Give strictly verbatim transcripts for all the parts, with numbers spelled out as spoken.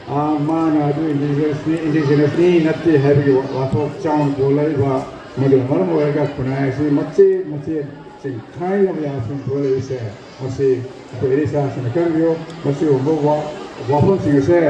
ꯑꯥ, ꯃꯥꯅ ꯑꯗꯨ ꯏꯟꯗꯤꯖꯤꯅꯁꯅꯤ, ꯏꯟꯗꯤꯖꯤꯅꯁꯅꯤ ꯅꯠꯇꯦ ꯍꯥꯏꯕꯒꯤ ꯋꯥ-, ꯋꯥꯊꯣꯛ ꯆꯥꯎꯅ ꯄꯨꯔꯛꯏꯕ, ꯃꯗꯨꯅ ꯃꯔꯝ ꯑꯣꯏꯔꯒ ꯈꯨꯟꯅꯥꯏ ꯑꯁꯤ ꯃꯆꯦꯠ ꯃꯆꯦꯠ ꯆꯤꯡꯈꯥꯏꯅꯕ ꯌꯥꯝꯅ ꯊꯣꯛꯂꯛꯏꯁꯦ, ꯃꯁꯤ ꯑꯩꯈꯣꯏ ꯏꯔꯩꯆꯥꯁꯤꯡꯅ ꯈꯪꯕꯤꯌꯨ꯫ ꯃꯁꯤꯒꯨꯝꯕ ꯋꯥ-, ꯋꯥꯐꯝꯁꯤꯡ ꯑꯁꯦ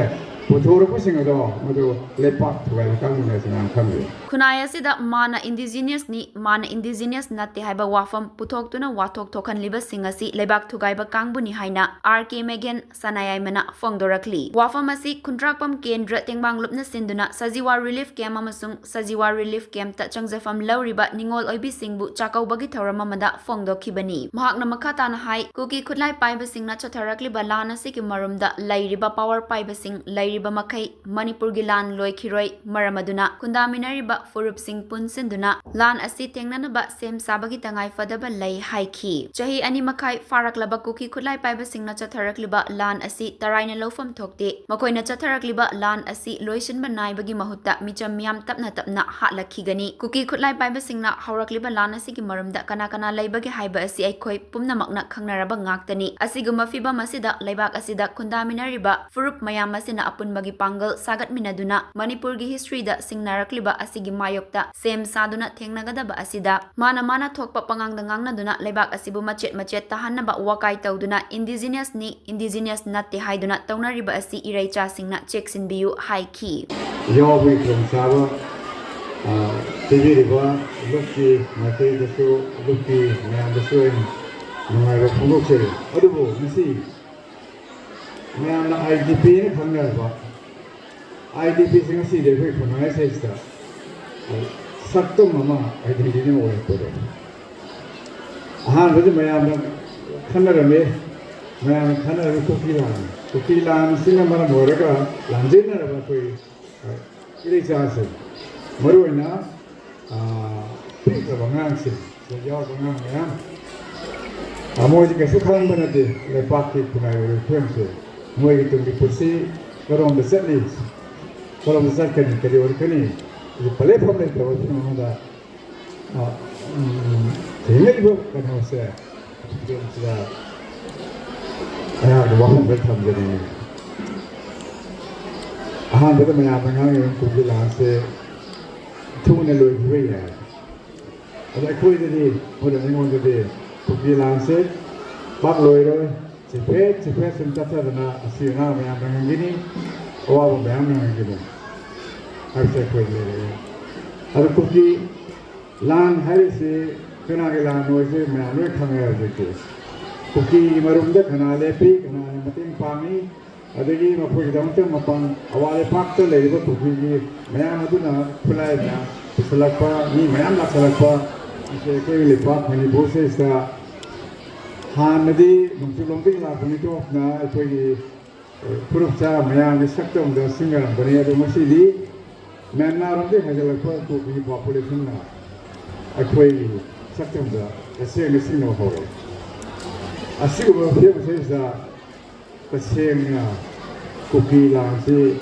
ꯄꯨꯊꯣꯔꯛꯄꯁꯤꯡ ꯑꯗꯣ ꯃꯗꯨ ꯂꯩꯄꯥꯛ ꯊꯨꯒꯥꯏꯕ ꯀꯥꯡꯕꯨꯅ ꯍꯥꯏꯁꯤ ꯃꯌꯥꯝ ꯈꯪꯕꯤꯌꯨ꯫ ꯈꯨꯟꯅꯥꯏ ꯑꯁꯤꯗ ꯃꯥꯅ ꯏꯟꯗꯤꯖꯤꯅꯁꯅꯤ, ꯃꯥꯅ ꯏꯟꯗꯤꯖꯤꯅꯁ ꯅꯠꯇꯦ ꯍꯥꯏꯕ ꯋꯥꯐꯝ ꯄꯨꯊꯣꯛꯇꯨꯅ ꯋꯥꯊꯣꯛ ꯊꯣꯛꯍꯜꯂꯤꯕꯁꯤꯡ ꯑꯁꯤ ꯂꯩꯕꯥꯛ ꯊꯨꯒꯥꯏꯕ ꯀꯥꯡꯕꯨꯅꯤ ꯍꯥꯏꯅ ꯑꯥꯔ ꯀꯦ ꯃꯦꯒꯦꯟ ꯁꯅꯥꯌꯥꯏꯃꯅ ꯐꯣꯡꯗꯣꯔꯛꯂꯤ꯫ ꯋꯥꯐꯝ ꯑꯁꯤ ꯈꯨꯟꯗ꯭ꯔꯥꯛꯄꯝ ꯀꯦꯟꯗ꯭ꯔ ꯇꯦꯡꯕꯥꯡꯂꯨꯞꯅ ꯁꯤꯟꯗꯨꯅ ꯁꯖꯤꯋꯥ ꯔꯤꯂꯤꯐ ꯀꯦꯝꯞ ꯑꯃꯁꯨꯡ ꯁꯖꯤꯋꯥ ꯔꯤꯂꯤꯐ ꯀꯦꯝꯞꯇ ꯆꯪꯖꯐꯝ ꯂꯧꯔꯤꯕ ꯅꯤꯉꯣꯜ ꯑꯣꯏꯕꯤꯁꯤꯡꯕꯨ ꯆꯥꯛꯀꯧꯕꯒꯤ ꯊꯧꯔꯝ ꯑꯃꯗ ꯐꯣꯡꯗꯣꯛꯈꯤꯕꯅꯤ꯫ ꯃꯍꯥꯛꯅ ꯃꯈꯥ ꯇꯥꯅ ꯍꯥꯏ, ꯀꯨꯀꯤ ꯈꯨꯠꯂꯥꯏ ꯄꯥꯏꯕꯁꯤꯡꯅ ꯆꯠꯊꯔꯛꯂꯤꯕ ꯂꯥꯟ ꯑꯁꯤꯒꯤ ꯃꯔꯨꯝꯗ ꯂꯩꯔꯤꯕ ꯄꯥꯋꯔ ꯄꯥꯏꯕꯁꯤꯡ ꯂꯩꯔꯤꯕ ꯃꯈꯩ ꯃꯅꯤꯄꯨꯔꯒꯤ ꯂꯥꯟ ꯂꯣꯏꯈꯤꯔꯣꯏ꯫ ꯃꯔꯝ ꯑꯗꯨꯅ ꯈꯨꯟꯗꯥꯃꯤꯟꯅꯔꯤꯕ ꯐꯨꯔꯨꯞꯁꯤꯡ ꯄꯨꯟꯁꯤꯟꯗꯨꯅ ꯂꯥꯟ ꯑꯁꯤ ꯊꯦꯡꯅꯅꯕ ꯁꯦꯝ ꯁꯥꯕꯒꯤ ꯇꯉꯥꯏ ꯐꯗꯕ ꯂꯩ ꯍꯥꯏꯈꯤ꯫ ꯆꯍꯤ ꯑꯅꯤ ꯃꯈꯥꯏ ꯐꯥꯔꯛꯂꯕ ꯀꯨꯀꯤ ꯈꯨꯠꯂꯥꯏ ꯄꯥꯏꯕꯁꯤꯡꯅ ꯆꯠꯊꯔꯛꯂꯤꯕ ꯂꯥꯟ ꯑꯁꯤ ꯇꯔꯥꯏꯅ ꯂꯧꯐꯝ ꯊꯣꯛꯇꯦ꯫ ꯃꯈꯣꯏꯅ ꯆꯠꯊꯔꯛꯂꯤꯕ ꯂꯥꯟ ꯑꯁꯤ ꯂꯣꯏꯁꯤꯟꯕ ꯅꯥꯏꯕꯒꯤ ꯃꯍꯨꯠꯇ ꯃꯤꯆꯝ ꯃꯤꯌꯥꯝ ꯇꯞꯅ ꯇꯞꯅ ꯍꯥꯠꯂꯛꯈꯤꯒꯅꯤ꯫ ꯀꯨꯀꯤ ꯈꯨꯠꯂꯥꯏ ꯄꯥꯏꯕꯁꯤꯡꯅ ꯍꯧꯔꯛꯂꯤꯕ ꯂꯥꯟ ꯑꯁꯤꯒꯤ ꯃꯔꯝꯗ ꯀꯅꯥ ꯀꯅꯥ ꯂꯩꯕꯒꯦ ꯍꯥꯏꯕ ꯑꯁꯤ ꯑꯩꯈꯣꯏ ꯄꯨꯝꯅꯃꯛꯅ ꯈꯪꯅꯔꯕ ꯉꯥꯛꯇꯅꯤ꯫ ꯑꯁꯤꯒꯨꯝꯕ ꯐꯤꯚꯝ ꯑꯁꯤꯗ ꯂꯩꯕꯥꯛ ꯑꯁꯤꯗ ꯈꯨꯟꯗꯥꯃꯤꯟꯅꯔꯤꯕ ꯐꯨꯔꯨꯞ ꯃꯌꯥꯝ ꯑꯁꯤꯅ ꯑꯄꯨꯟꯕꯒꯤ ꯄꯥꯡꯒꯜ ꯁꯥꯒꯠꯃꯤꯟꯅꯗꯨꯅ ꯃꯅꯤꯄꯨꯔꯒꯤ ꯍꯤꯁꯇ꯭ꯔꯤꯗ ꯁꯤꯡꯅꯔꯛꯂꯤꯕ ꯑꯁꯤꯒꯤ ꯃꯥꯌꯣꯛꯇ ꯁꯦꯝ ꯁꯥꯗꯨꯅ ꯊꯦꯡꯅꯒꯗꯕ ꯑꯁꯤꯗ ꯃꯥꯅ ꯃꯥꯅ ꯊꯣꯛꯄ ꯄꯉꯥꯡꯗ ꯉꯥꯡꯅꯗꯨꯅ ꯂꯩꯕꯥꯛ ꯑꯁꯤꯕꯨ ꯃꯆꯦꯠ ꯃꯆꯦꯠ ꯇꯥꯍꯟꯅꯕ ꯋꯥꯀꯥꯏ ꯇꯧꯗꯨꯅ ꯏꯟꯗꯤꯖꯤꯅꯁꯅꯤ, ꯏꯟꯗꯤꯖꯤꯅꯁ ꯅꯠꯇꯦ ꯍꯥꯏꯗꯨꯅ ꯇꯧꯅꯔꯤꯕ ꯑꯁꯤ ꯏꯔꯩꯆꯥꯁꯤꯡꯅ ꯆꯦꯛꯁꯤꯟꯕꯤꯌꯨ ꯍꯥꯏꯈꯤ꯫ ꯌꯥꯎꯕꯒꯤ ꯈꯨꯗꯣꯡꯆꯥꯕ, ꯑ, ꯄꯤꯕꯤꯔꯤꯕ ꯂꯨꯞꯀꯤ ꯃꯥꯏꯀꯩꯗꯁꯨ, ꯂꯨꯞꯀꯤ ꯃꯌꯥꯝꯗꯁꯨ ꯑꯩꯅ ꯅꯨꯡꯉꯥꯏꯕ ꯐꯣꯡꯗꯣꯛꯆꯔꯤ꯫ ꯑꯗꯨꯕꯨ ꯉꯁꯤ ꯃꯌꯥꯝꯅ ꯑꯥꯏ ꯗꯤ ꯄꯤꯅ ꯈꯪꯅꯔꯕ ꯑꯥꯏ ꯗꯤ ꯄꯤꯁꯤ ꯉꯁꯤꯗꯤ ꯑꯩꯈꯣꯏ ꯈꯨꯟꯅꯥꯏ ꯁꯤꯗꯩꯁꯤꯗ ꯁꯛꯇꯝ ꯑꯃ, ꯑꯥꯏꯗꯦꯟꯇꯤꯇꯤ ꯑꯃ ꯑꯣꯏꯔꯛꯄꯗꯣ꯫ ꯑꯍꯥꯟꯕꯗꯤ ꯃꯌꯥꯝꯅ ꯈꯟꯅꯔꯝꯃꯤ, ꯃꯌꯥꯝꯅ ꯈꯟꯅꯔꯝꯃꯤ ꯀꯨꯀꯤ ꯂꯥꯟ꯫ ꯀꯨꯀꯤ ꯂꯥꯟꯁꯤꯅ ꯃꯔꯝ ꯑꯣꯏꯔꯒ ꯂꯥꯟꯖꯦꯟꯅꯔꯕ ꯑꯩꯈꯣꯏ ꯏꯔꯩꯆꯥꯁꯤꯡ, ꯃꯔꯨꯑꯣꯏꯅ, ꯑꯥ, ꯄꯤꯛꯈ꯭ꯔꯕ ꯑꯉꯥꯡꯁꯤꯡ, ꯁꯤꯗ ꯌꯥꯎꯔꯤꯕ ꯑꯉꯥꯡ ꯃꯌꯥꯝ, ꯑꯥ, ꯃꯣꯏꯁꯤ ꯀꯩꯁꯨ ꯈꯪꯕ ꯅꯠꯇꯦ꯫ ꯂꯩꯄꯥꯛꯀꯤ ꯈꯨꯟꯅꯥꯏ ꯑꯣꯏꯔꯤꯕ ꯐꯤꯕꯝꯁꯦ, ꯃꯣꯏꯒꯤ ꯇꯨꯡꯒꯤ ꯄꯨꯟꯁꯤ ꯀꯔꯣꯝꯗ ꯆꯠꯂꯤ, ꯀꯔꯣꯝꯗ ꯆꯠꯀꯅꯤ, ꯀꯔꯤ ꯑꯣꯏꯔꯛꯀꯅꯤ, ꯍꯧꯖꯤꯛ ꯄ꯭ꯂꯦꯠꯐꯣꯝ ꯂꯩꯇ꯭ꯔꯕ ꯐꯤꯕꯝ ꯑꯃꯗ, ꯑꯥ, ꯎꯝ, ꯊꯦꯡꯅꯔꯤꯕ ꯀꯩꯅꯣꯁꯦ, ꯐꯤꯕꯝꯁꯤꯗ ꯑꯩꯍꯥꯛꯅ ꯋꯥꯐꯝ ꯈꯔ ꯊꯝꯖꯅꯤꯡꯉꯤ꯫ ꯑꯍꯥꯟꯕꯗ ꯃꯌꯥꯝꯅ ꯉꯥꯡꯉꯤꯕ ꯀꯨꯀꯤ ꯂꯥꯟꯁꯦ ꯊꯨꯅ ꯂꯣꯏꯈꯤꯕ ꯌꯥꯏ꯫ ꯑꯗꯣ ꯑꯩꯈꯣꯏꯗꯗꯤ, ꯑꯩꯈꯣꯏꯗ, ꯑꯩꯉꯣꯟꯗꯗꯤ ꯀꯨꯀꯤ ꯂꯥꯟꯁꯦ ꯄꯥꯛ ꯂꯣꯏꯔꯣꯏ꯫ ꯆꯤꯐꯦꯠ ꯆꯤꯐꯦꯠ ꯁꯨꯝ ꯆꯠꯊꯗꯅ ꯑꯁꯤ ꯑꯅꯥ ꯃꯌꯥꯝ ꯅꯪꯍꯟꯈꯤꯅꯤ, ꯑꯋꯥꯕ ꯃꯌꯥꯝ ꯅꯪꯍꯟꯈꯤꯅꯤ ꯍꯥꯏꯕꯁꯦ ꯑꯩꯈꯣꯏ ꯂꯩꯔꯛꯑꯦ꯫ ꯑꯗꯣ ꯀꯨꯀꯤ ꯂꯥꯟ ꯍꯥꯏꯔꯤꯁꯤ ꯀꯅꯥꯒꯤ ꯂꯥꯟꯅꯣ ꯍꯥꯏꯁꯦ ꯃꯌꯥꯝ ꯂꯣꯏ ꯈꯪꯉꯦ ꯍꯧꯖꯤꯛꯇꯤ꯫ ꯀꯨꯀꯤꯒꯤ ꯃꯔꯨꯝꯗ ꯀꯅꯥ ꯂꯦꯞꯄꯤ, ꯀꯅꯥꯅ ꯃꯇꯦꯡ ꯄꯥꯡꯉꯤ, ꯑꯗꯒꯤ ꯃꯈꯣꯏꯒꯤꯗꯃꯛꯇ ꯃꯄꯥꯡ ꯑꯋꯥ ꯂꯩꯄꯥꯛꯇ ꯂꯩꯔꯤꯕ ꯀꯨꯀꯤꯒꯤ ꯃꯌꯥꯝ ꯑꯗꯨꯅ ꯈꯨꯠꯂꯥꯏ ꯃꯌꯥꯝ ꯄꯨꯁꯤꯜꯂꯛꯄ, ꯃꯤ ꯃꯌꯥꯝ ꯂꯥꯛꯁꯤꯜꯂꯛꯄ, ꯃꯁꯤ ꯑꯩꯈꯣꯏꯒꯤ ꯂꯩꯄꯥꯛ ꯃꯅꯤꯄꯨꯔꯁꯤꯗꯩꯁꯤꯗ ꯍꯥꯟꯅꯗꯤ ꯅꯣꯡꯆꯨꯞꯂꯣꯝꯗꯒꯤ ꯂꯥꯛꯄ ꯃꯤꯇꯣꯞꯅ ꯑꯩꯈꯣꯏꯒꯤ ꯐꯨꯔꯨꯞ ꯆꯥ ꯃꯌꯥꯝꯒꯤ ꯁꯛꯇꯝꯗ ꯁꯤꯡꯅꯔꯝꯕꯅꯤ꯫ ꯑꯗꯨ ꯉꯁꯤꯗꯤ ꯃ꯭ꯌꯥꯟꯃꯥꯔꯔꯣꯝꯗꯒꯤ ꯍꯥꯏꯒꯠꯂꯛꯄ ꯀꯨꯀꯤ ꯄꯣꯄꯨꯂꯦꯁꯟꯅ ꯑꯩꯈꯣꯏꯒꯤ ꯁꯛꯇꯝꯗ ꯇꯁꯦꯡꯅ ꯁꯤꯡꯅꯕ ꯍꯧꯔꯦ꯫ ꯑꯁꯤꯒꯨꯝꯕ ꯐꯤꯕꯝ ꯑꯁꯤꯗ ꯇꯁꯦꯡꯅ ꯀꯨꯀꯤ ꯂꯥꯟꯁꯤ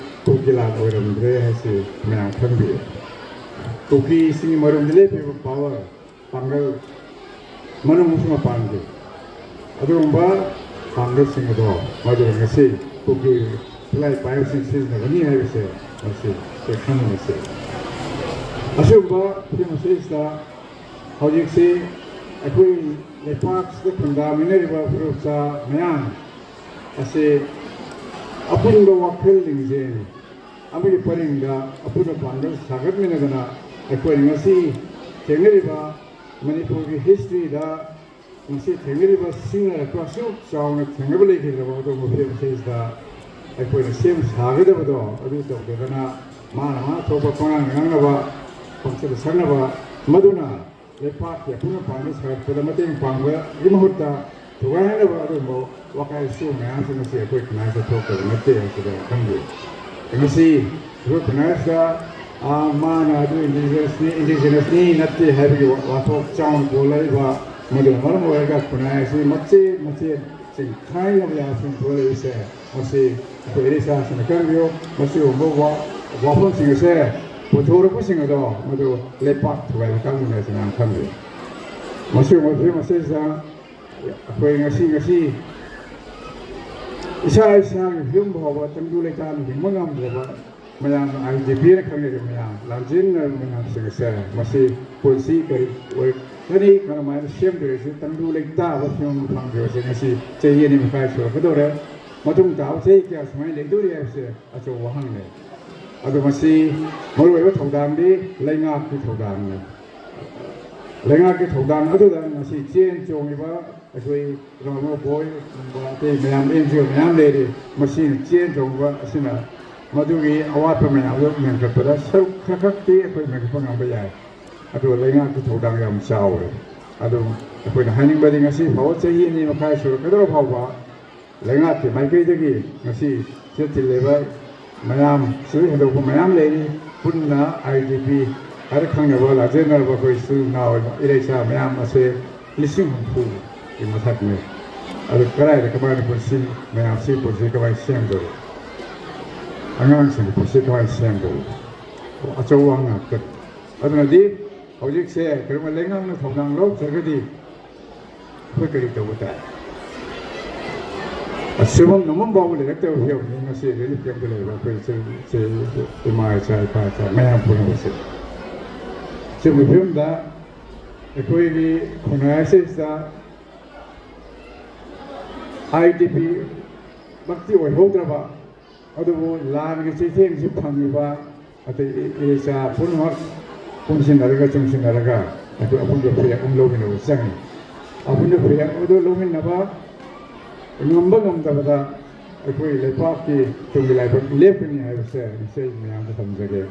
ꯀꯨꯀꯤ ꯂꯥꯟ ꯑꯣꯏꯔꯝꯗ꯭ꯔꯦ ꯍꯥꯏꯁꯤ ꯃꯌꯥꯝ ꯈꯪꯕꯤꯌꯨ꯫ ꯀꯨꯀꯤꯁꯤꯡꯒꯤ ꯃꯔꯨꯝꯗ ꯂꯦꯞꯄꯤꯕ ꯄꯥꯋꯔ, ꯄꯥꯡꯒꯜ, ꯃꯅꯨꯡ ꯑꯃꯁꯨꯡ ꯃꯄꯥꯟꯒꯤ ꯑꯗꯨꯒꯨꯝꯕ ꯄꯥꯡꯒꯜꯁꯤꯡ ꯑꯗꯣ ꯃꯗꯨ ꯉꯁꯤ ꯀꯨꯀꯤ ꯈꯨꯠꯂꯥꯏ ꯄꯥꯏꯕꯁꯤꯡ ꯁꯤꯖꯤꯟꯅꯒꯅꯤ ꯍꯥꯏꯕꯁꯦ ꯃꯁꯤ ꯑꯩꯈꯣꯏ ꯈꯪꯃꯤꯟꯅꯁꯤ꯫ ꯑꯁꯤꯒꯨꯝꯕ ꯐꯤꯕꯝ ꯑꯁꯤꯗ ꯍꯧꯖꯤꯛꯁꯤ ꯑꯩꯈꯣꯏ ꯂꯩꯄꯥꯛꯁꯤꯗ ꯈꯨꯟꯗꯥꯃꯤꯟꯅꯔꯤꯕ ꯐꯨꯔꯨꯞꯆꯥ ꯃꯌꯥꯝ ꯑꯁꯤ ꯑꯄꯨꯟꯕ ꯋꯥꯈꯜ ꯂꯤꯡꯖꯦꯜ ꯑꯃꯒꯤ ꯄꯔꯤꯡꯗ ꯑꯄꯨꯟꯕ ꯄꯥꯡꯒꯜ ꯁꯥꯒꯠꯃꯤꯟꯅꯗꯅ ꯑꯩꯈꯣꯏꯅ ꯉꯁꯤ ꯊꯦꯡꯅꯔꯤꯕ ꯃꯅꯤꯄꯨꯔꯒꯤ ꯍꯤꯁꯇ꯭ꯔꯤꯗ ꯉꯁꯤ ꯊꯦꯡꯅꯔꯤꯕ ꯁꯤꯡꯅꯔꯛꯄ ꯑꯁꯨꯛ ꯆꯥꯎꯅ ꯊꯦꯡꯅꯕ ꯂꯩꯈꯤꯗ꯭ꯔꯕ ꯑꯗꯨꯒꯨꯝꯕ ꯐꯤꯕꯝ ꯑꯁꯤꯗ ꯑꯩꯈꯣꯏꯅ ꯁꯦꯝ ꯁꯥꯒꯗꯕꯗꯣ ꯑꯗꯨ ꯇꯧꯗꯗꯅ ꯃꯥꯅ ꯃꯥꯅ ꯊꯣꯛꯄ ꯄꯉꯥꯡ ꯉꯥꯡꯅꯕ, ꯄꯪꯆꯠꯇ ꯁꯛꯅꯕ, ꯃꯗꯨꯅ ꯂꯩꯄꯥꯛꯀꯤ ꯑꯄꯨꯟꯕ ꯄꯥꯡꯒꯜ ꯁꯥꯒꯠꯄꯗ ꯃꯇꯦꯡ ꯄꯥꯡꯕꯒꯤ ꯃꯍꯨꯠꯇ ꯊꯨꯒꯥꯏꯅꯅꯕ ꯑꯗꯨꯒꯨꯝꯕ ꯋꯥꯀꯥꯏ ꯁꯨ ꯃꯌꯥꯝꯁꯤꯡ ꯑꯁꯤ ꯑꯩꯈꯣꯏ ꯈꯨꯟꯅꯥꯏꯗ ꯊꯣꯛꯇꯕ ꯅꯠꯇꯦ ꯍꯥꯏꯕꯁꯤꯗ ꯈꯪꯕꯤꯌꯨ꯫ ꯉꯁꯤ ꯑꯩꯈꯣꯏ ꯈꯨꯟꯅꯥꯏꯁꯤꯗ, ꯑꯥ, ꯃꯥꯅ ꯑꯗꯨ ꯏꯟꯗꯤꯖꯤꯅꯁꯅꯤ, ꯏꯟꯗꯤꯖꯤꯅꯁꯅꯤ ꯅꯠꯇꯦ ꯍꯥꯏꯕꯒꯤ ꯋꯥ-, ꯋꯥꯊꯣꯛ ꯆꯥꯎꯅ ꯄꯨꯔꯛꯏꯕ, ꯃꯗꯨꯅ ꯃꯔꯝ ꯑꯣꯏꯔꯒ ꯈꯨꯟꯅꯥꯏ ꯑꯁꯤ ꯃꯆꯦꯠ ꯃꯆꯦꯠ ꯆꯤꯡꯈꯥꯏꯅꯕ ꯌꯥꯕꯁꯤꯡ ꯄꯨꯔꯛꯏꯕꯁꯦ, ꯃꯁꯤ ꯑꯩꯈꯣꯏ ꯏꯔꯩꯆꯥꯁꯤꯡꯅ ꯈꯪꯕꯤꯌꯨ꯫ ꯃꯁꯤꯒꯨꯝꯕ ꯋꯥ-, ꯋꯥꯐꯝꯁꯤꯡ ꯑꯁꯦ ꯄꯨꯊꯣꯔꯛꯄꯁꯤꯡ ꯑꯗꯣ ꯃꯗꯨ ꯂꯩꯄꯥꯛ ꯊꯨꯒꯥꯏꯕ ꯀꯥꯡꯕꯨꯅꯦ ꯍꯥꯏꯁꯤ ꯃꯌꯥꯝ ꯈꯪꯕꯤꯌꯨ꯫ ꯃꯁꯤꯒꯨꯝꯕ ꯐꯤꯕꯝ ꯑꯁꯤꯗ ꯑꯩꯈꯣꯏ ꯉꯁꯤ, ꯉꯁꯤ ꯏꯁꯥ ꯏꯁꯥꯒꯤ ꯌꯨꯝ ꯐꯥꯎꯕ ꯇꯪꯗꯨ ꯂꯩꯇꯥꯅ ꯍꯤꯡꯕ ꯉꯝꯗ꯭ꯔꯕ ꯃꯌꯥꯝ, ꯑꯥꯏ ꯗꯤ ꯄꯤꯅ ꯈꯪꯅꯔꯤꯕ ꯃꯌꯥꯝ, ꯂꯥꯟꯖꯦꯟꯅꯔꯕ ꯃꯌꯥꯝꯁꯤꯡ ꯑꯁꯦ ꯃꯁꯤ ꯄꯨꯟꯁꯤ ꯀꯔꯤ ꯑꯣꯏꯔꯛꯀꯅꯤ, ꯀꯔꯝꯍꯥꯏꯅ ꯁꯦꯝꯗꯣꯏꯔꯤꯁꯤ, ꯇꯪꯗꯨ ꯂꯩꯇꯥꯕ ꯐꯤꯕꯝ ꯐꯪꯗ꯭ꯔꯤꯕꯁꯦ ꯉꯁꯤ ꯆꯍꯤ ꯑꯅꯤ ꯃꯈꯥꯏ ꯁꯨꯔꯛꯀꯗꯧꯔꯦ꯫ ꯃꯇꯨꯡ ꯇꯥꯕ ꯆꯍꯤ ꯀꯌꯥ ꯁꯨꯃꯥꯏꯅ ꯂꯩꯗꯣꯔꯤ ꯍꯥꯏꯕꯁꯦ ꯑꯆꯧꯕ ꯋꯥꯍꯪꯅꯦ꯫ ꯑꯗꯣ ꯃꯁꯤ ꯃꯔꯨꯑꯣꯏꯕ ꯊꯧꯗꯥꯡꯗꯤ ꯂꯩꯉꯥꯛꯀꯤ ꯊꯧꯗꯥꯡꯅꯤ꯫ ꯂꯩꯉꯥꯛꯀꯤ ꯊꯧꯗꯥꯡ ꯑꯗꯨꯗ ꯉꯁꯤ ꯆꯦꯟ ꯆꯣꯡꯉꯤꯕ ꯑꯩꯈꯣꯏ ꯔꯣꯃꯣ ꯕꯣꯏꯒꯨꯝꯕ ꯑꯇꯩ ꯃꯌꯥꯝ, ꯑꯦꯟ ꯖꯤ ꯑꯣ ꯃꯌꯥꯝ ꯂꯩꯔꯤ꯫ ꯃꯁꯤꯅ ꯆꯦꯟ ꯆꯣꯡꯕ ꯑꯁꯤꯅ ꯃꯗꯨꯒꯤ ꯑꯋꯥꯠꯄ ꯃꯌꯥꯝꯗꯨ ꯃꯦꯟꯈꯠꯄꯗ ꯁꯔꯨꯛ ꯈꯔ ꯈꯛꯇꯤ ꯑꯩꯈꯣꯏ ꯃꯦꯟꯈꯠꯄ ꯉꯝꯕ ꯌꯥꯏ꯫ ꯑꯗꯨꯒ ꯂꯩꯉꯥꯛꯀꯤ ꯊꯧꯗꯥꯡ ꯌꯥꯝ ꯆꯥꯎꯔꯦ꯫ ꯑꯗꯨ ꯑꯩꯈꯣꯏꯅ ꯍꯥꯏꯅꯤꯡꯕꯗꯤ ꯉꯁꯤ ꯐꯥꯎꯕ ꯆꯍꯤ ꯑꯅꯤ ꯃꯈꯥꯏ ꯁꯨꯔꯛꯀꯗꯧꯔ ꯐꯥꯎꯕ ꯂꯩꯉꯥꯛꯀꯤ ꯃꯥꯏꯀꯩꯗꯒꯤ ꯉꯁꯤ ꯁꯤꯗ ꯇꯤꯜꯂꯤꯕ ꯃꯌꯥꯝ, ꯁꯤꯗ ꯍꯦꯟꯗꯣꯛꯄ ꯃꯌꯥꯝ ꯂꯩꯔꯤ꯫ ꯄꯨꯟꯅ ꯑꯥꯏ ꯗꯤ ꯄꯤ ꯍꯥꯏꯔ ꯈꯪꯅꯕ ꯂꯥꯟꯖꯦꯟꯅꯔꯕ ꯑꯩꯈꯣꯏ ꯏꯆꯤꯜ ꯏꯅꯥꯎ ꯏꯔꯩꯆꯥ ꯃꯌꯥꯝ ꯑꯁꯦ ꯂꯤꯁꯤꯡ ꯍꯨꯝꯐꯨꯒꯤ ꯃꯊꯛꯅꯤ꯫ ꯑꯗꯨ ꯀꯗꯥꯏꯗ ꯀꯃꯥꯏꯅ ꯄꯨꯟꯁꯤ ꯃꯌꯥꯝꯁꯤ ꯄꯨꯟꯁꯤ ꯀꯃꯥꯏꯅ ꯁꯦꯝꯗꯧꯔꯤ? ꯑꯉꯥꯡꯁꯤꯡꯒꯤ ꯄꯨꯟꯁꯤ ꯀꯃꯥꯏꯅ ꯁꯦꯝꯗꯧꯔꯤ? ꯑꯆꯧꯕ ꯋꯥ ꯉꯥꯛꯇꯅꯤ꯫ ꯑꯗꯨꯅꯗꯤ ꯍꯧꯖꯤꯛꯁꯦ ꯀꯔꯤꯒꯨꯝꯕ ꯂꯩꯉꯥꯛꯅ ꯊꯧꯗꯥꯡ ꯂꯧꯗ꯭ꯔꯒꯗꯤ ꯑꯩꯈꯣꯏ ꯀꯔꯤ ꯇꯧꯕ ꯇꯥꯏ? ꯑꯁꯨꯝꯕ ꯅꯣꯡꯃꯝ ꯐꯥꯎꯕ ꯂꯩꯔꯛꯇꯕ ꯐꯤꯕꯝꯅꯤ ꯉꯁꯤ ꯔꯤꯂꯤꯐ ꯀꯦꯝꯞꯇ ꯂꯩꯕ ꯑꯩꯈꯣꯏ ꯏꯆꯤꯜ ꯏꯆꯦ, ꯏꯃꯥ ꯏꯆꯥ, ꯏꯄꯥ ꯏꯆꯥ ꯃꯌꯥꯝ ꯄꯨꯝꯅꯃꯛꯁꯦ꯫ ꯁꯤꯒꯨꯝꯕ ꯐꯤꯕꯝꯗ ꯑꯩꯈꯣꯏꯒꯤ ꯈꯨꯟꯅꯥꯏ ꯑꯁꯤꯗ ꯑꯥꯏ ꯗꯤ ꯄꯤ ꯃꯛꯇꯤ ꯑꯣꯏꯍꯧꯗ꯭ꯔꯕ, ꯑꯗꯨꯕꯨ ꯂꯥꯟꯒꯤ ꯆꯩꯊꯦꯡꯁꯤ ꯐꯪꯉꯤꯕ ꯑꯇꯩ ꯏꯔꯩꯆꯥ ꯄꯨꯝꯅꯃꯛ ꯄꯨꯟꯁꯤꯟꯅꯔꯒ, ꯆꯨꯡꯁꯤꯟꯅꯔꯒ ꯑꯩꯈꯣꯏ ꯑꯄꯨꯟꯕ ꯐꯤꯔꯦꯞ ꯑꯃ ꯂꯧꯃꯤꯟꯅꯕ ꯆꯪꯉꯤ꯫ ꯑꯄꯨꯟꯕ ꯐꯤꯔꯦꯞ ꯑꯗꯨ ꯂꯧꯃꯤꯟꯅꯕ ꯉꯝꯕ ꯉꯝꯗꯕꯗ ꯑꯩꯈꯣꯏ ꯂꯩꯄꯥꯛꯀꯤ ꯇꯨꯡꯒꯤ ꯂꯥꯏꯕꯛ ꯂꯦꯞꯀꯅꯤ ꯍꯥꯏꯕꯁꯦ ꯉꯁꯤ ꯑꯩ ꯃꯌꯥꯝꯗ ꯊꯝꯖꯒꯦ꯫